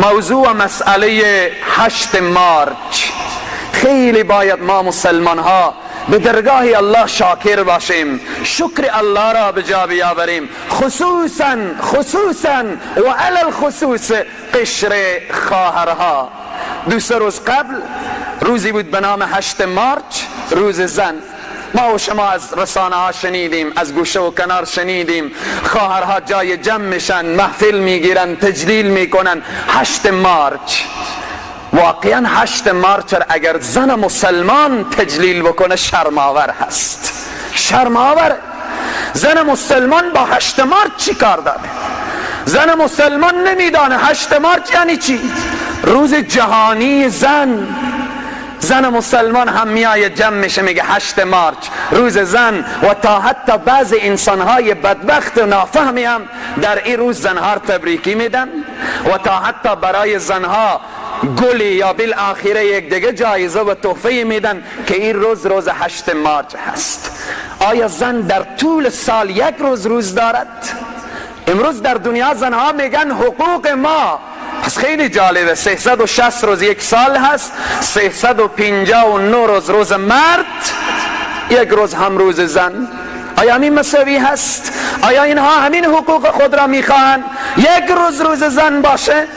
موضوع و مسئله 8 مارچ. خیلی باید ما مسلمان ها به درگاه الله شاکر باشیم، شکر الله را به جا بیاوریم، خصوصا خصوصا و علی الخصوص قشر خواهرها. 2 روز قبل روزی بود به نام 8 مارچ، روز زن. ما و شما از رسانه ها شنیدیم، از گوشه و کنار شنیدیم، خواهرها جای جمع میشن، محفل میگیرن، تجلیل میکنن. 8 مارچ، واقعا 8 مارچ اگر زن مسلمان تجلیل بکنه شرماور هست، شرماور. زن مسلمان با 8 مارچ چی کار داره؟ زن مسلمان نمیدانه 8 مارچ یعنی چی؟ روز جهانی زن. زن مسلمان هم میآید جمع میشه، میگه 8 مارچ روز زن، و تا حتی بعض انسانهای بدبخت و نافهمی هم در این روز زنها تبریکی میدن و تا حتی برای زنها گلی یا بالآخره یک دیگه جایزه و تحفه میدن که این روز روز 8 مارچ هست. آیا زن در طول سال یک روز روز دارد؟ امروز در دنیا زنها میگن حقوق ما. پس خیلی جالبه، 360 روز یک سال هست، 359 روز روز مرد، یک روز هم روز زن. آیا همین مساوی هست؟ آیا اینها همین حقوق خود را میخواهند؟ یک روز روز زن باشه؟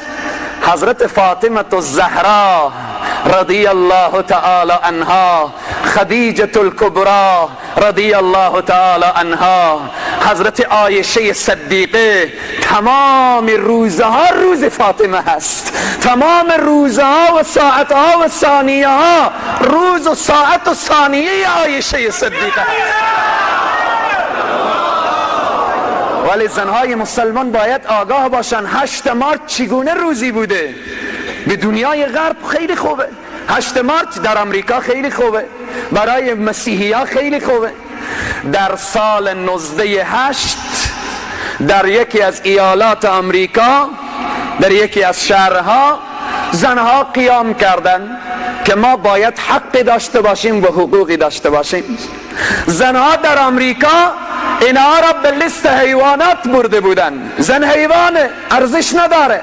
حضرت فاطمه الزهرا رضی الله تعالی عنها، خدیجه الکبرى رضی الله تعالی عنها، حضرت عایشه صدیقه، تمام روزها روز فاطمه هست، تمام روزها و ساعتها و ثانیه ها روز و ساعت و ثانیه عایشه صدیقه هست. ولی زنهای مسلمان باید آگاه باشن 8 مارچ چگونه روزی بوده. به دنیای غرب خیلی خوبه 8 مارچ، در امریکا خیلی خوبه، برای مسیحی ها خیلی خوبه. در سال 1908 در یکی از ایالات امریکا، در یکی از شهرها، زنها قیام کردند که ما باید حق داشته باشیم و حقوقی داشته باشیم. زنها در امریکا اینها را به لیست حیوانات برده بودن. زن حیوانه، ارزش نداره.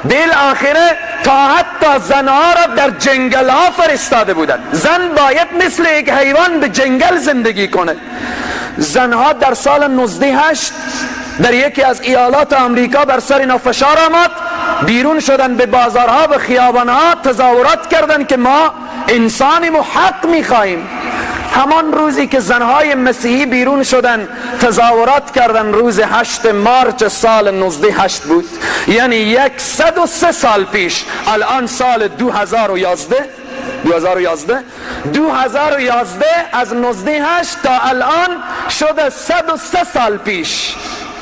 بالآخره تا حتی زنها را در جنگل ها فرستاده بودن. زن باید مثل یک حیوان به جنگل زندگی کنه. زنها در سال 1908 در یکی از ایالات امریکا بر سر اینا فشار آمد، بیرون شدن به بازارها و خیابانها، تظاهرات کردن که ما انسانیم و حق میخواهیم. همان روزی که زنهای مسیحی بیرون شدن تظاهرات کردن، روز 8 مارچ سال 1908 بود، یعنی 103 سال پیش. الان سال 2011، 2011 از 1908 تا الان شده 103 سال پیش.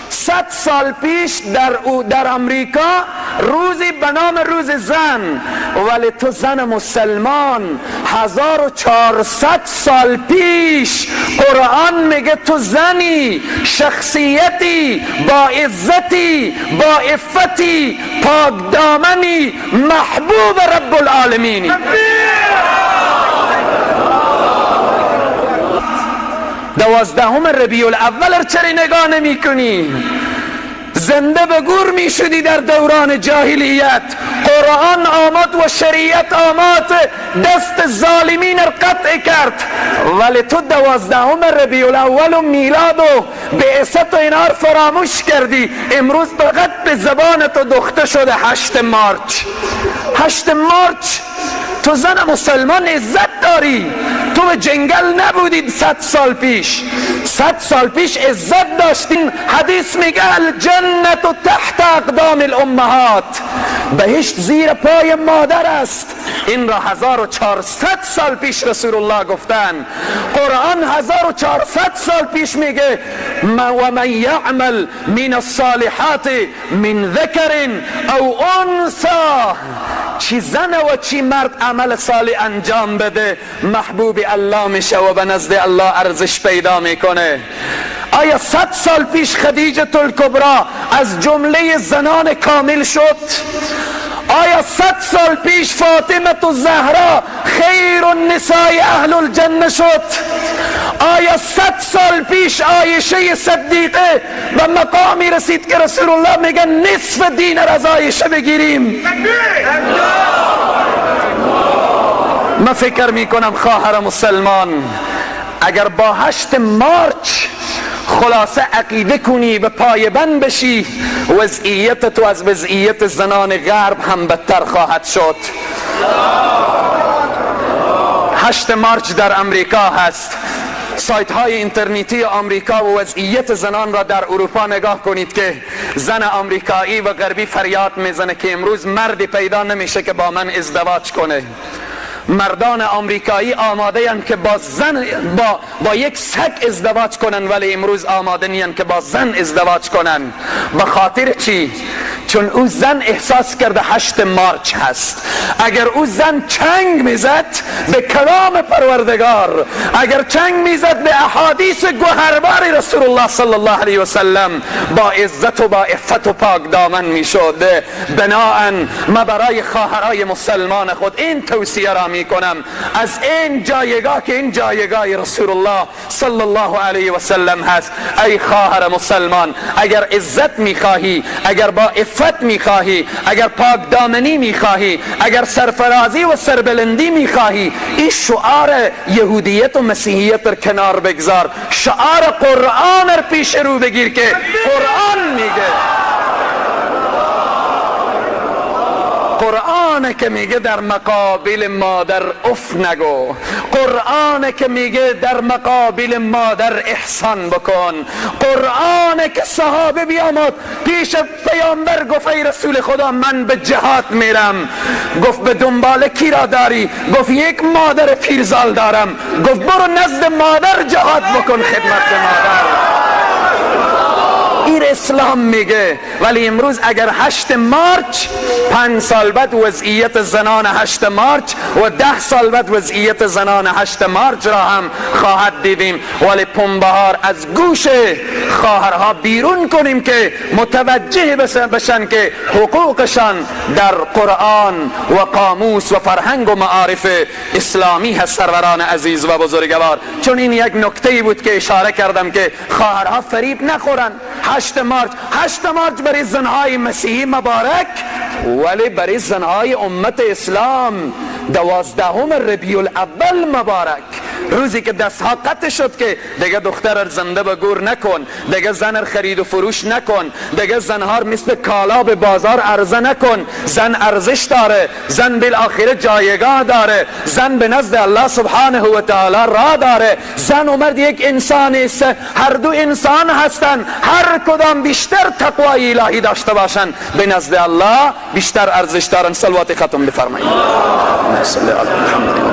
100 سال پیش در امریکا روزی به نام روز زن، ولی تو زن مسلمان 1400 سال پیش قرآن میگه تو زنی، شخصیتی، با عزتی، با عفتی، پاک دامنی، محبوب رب العالمینی. 12 ربیع الاول چرا نگاه نمی کنی؟ زنده به گور می شدی در دوران جاهلیت. قرآن آمد و شریعت آمد، دست ظالمین را قطع کرد، ولی تو 12 ربیع الاول و میلاد و بعثت و اینا را فراموش کردی. امروز فقط به زبان تو دوخته شده 8 مارچ. 8 مارچ تو زن مسلمان عزت داری، تو به جنگل نبودید 100 سال پیش. 100 سال پیش عزت داشتین. حدیث میگه الجنت تحت اقدام الامهات، بهشت زیر پای مادر است. این را 1400 سال پیش رسول الله گفتن. قرآن 1400 سال پیش میگه و من یعمل من الصالحات من ذکر او انثی، چی زن و چی مرد عمل صالح انجام بده محبوب الله میشه و به نزد الله ارزش پیدا میکنه. آیا 100 سال پیش خدیجه الکبرى از جمله زنان کامل شد؟ آیا 100 سال پیش فاطمه الزهرا خیر النساء اهل الجنه شد؟ آیا 100 سال پیش عایشه صدیقه به مقامی رسید که رسول الله میگه نصف دین را از عایشه بگیریم؟ من فکر میکنم خواهر مسلمان اگر با 8 مارچ خلاصه عقیده کنی و پایبند بشی، وضعیت تو از وضعیت زنان غرب هم بدتر خواهد شد. 8 مارچ در امریکا هست. سایت های اینترنتی آمریکا و وضعیت زنان را در اروپا نگاه کنید که زن آمریکایی و غربی فریاد میزنه که امروز مردی پیدا نمیشه که با من ازدواج کنه. مردان آمریکایی آماده اند که با زن با یک سگ ازدواج کنن، ولی امروز آماده نیند که با زن ازدواج کنن. به خاطر چی؟ چون او زن احساس کرده 8 مارچ هست. اگر او زن چنگ میزد به کلام پروردگار، اگر چنگ میزد به احادیث گوهربار رسول الله صلی الله علیه و سلم، با عزت و با عفت و پاک دامن میشد. بناءً ما برای خواهرای مسلمان خود این توصیه را میکنم، از این جایگاه که این جایگاه رسول الله صلی الله علیه و سلم هست، ای خواهر مسلمان اگر عزت میخواهی، اگر با عفت میخواهی، اگر پاک دامنی میخواهی، اگر سرفرازی و سربلندی میخواهی، این شعار یهودیت و مسیحیت رو کنار بگذار، شعار قرآن رو پیش رو بگیر که قرآن میگه، قرآن که میگه در مقابل مادر اف نگو، قرآن که میگه در مقابل مادر احسان بکن، قرآن که صحابه بیامد پیش پیامبر گفت ای رسول خدا من به جهاد میرم، گفت به دنبال کی را داری؟ گفت یک مادر پیرزال دارم. گفت برو نزد مادر جهاد بکن، خدمت مادر. این اسلام میگه. ولی امروز اگر 8 مارچ، 5 سال بعد وضعیت زنان 8 مارچ و 10 سال بعد وضعیت زنان 8 مارچ را هم خواهد دیدیم. ولی پنبهار از گوش خواهرها بیرون کنیم که متوجه بشن که حقوقشان در قرآن و قاموس و فرهنگ و معارف اسلامی هست. سروران عزیز و بزرگوار، چون این یک نکته بود که اشاره کردم که خواهرها فریب نخورن. 8 مارچ، 8 مارچ برای زنهای مسیحی مبارک، ولی برای زنهای امت اسلام 12 ربیع الاول مبارک، روزی که دستها قطع شد که دیگه دختر زنده به گور نکن، دیگه زن خرید و فروش نکن، دیگه زنها مثل کالا به بازار عرضه نکن. زن ارزش داره، زن بالآخره جایگاه داره، زن به نزد الله سبحانه و تعالی را داره. زن و مرد یک انسان است، هر دو انسان هستند، هر کدام بیشتر تقوای الهی داشته باشند به نزد الله بیشتر ارزش دارن. صلوات ختم بفرمایید. صلی علی محمد.